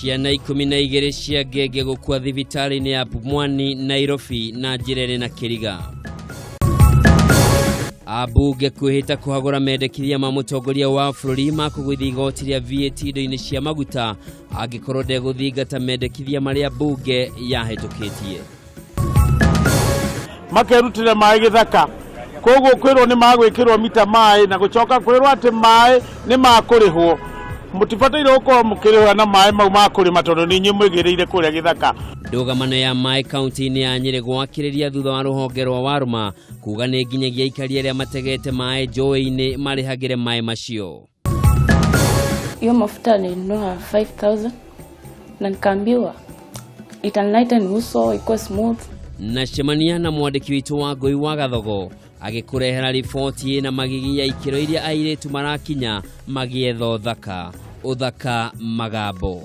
Ciana 12 cia ngenge gũkua thibitarĩ-inĩ ya Pumwani, Nairobi na njĩra ĩrĩ na kĩriga. Ambunge kwĩhĩta kũhagũra mendekithia ma mũtongoria wa bũrũri ma kũgũithia igoti rĩa VAT indo-inĩ cia maguta angĩkorwo ndegũthingata mendekithia marĩa mbunge yahĩtũkĩtie. Makerutĩra maĩ gĩthaka, koguo kwĩrwo nĩ magwĩkĩrwo mita maĩ na gũcoka kwĩrwo atĩ maĩ nĩ makũrĩhwo. Mũtibataire gũkorwo mũkĩrĩhwo na maĩ mau ma kũrĩma tondũ nĩ inyuĩ mwĩgĩrĩire kũrĩa gĩthaka. Ndũgamano ya maĩ kaunti-inĩ ya Nyĩrĩ gwakĩrĩria thutha wa rũhonge rwa Warũma kuga nĩ nginyagia aikari arĩa mategete maĩ njũĩ-inĩ marĩhagĩre maĩ macio. Hiyo mafuta nilinunua 5000 na nikaambiwa italighten uso ikuwe smooth. Na cemania na mwandĩki witũ wa Ngũi wa Gathogo agĩkũrehera riboti ĩna magigi ya ikĩro iria airĩtu marakinya magĩetha ũthaka. Ũthaka magambo.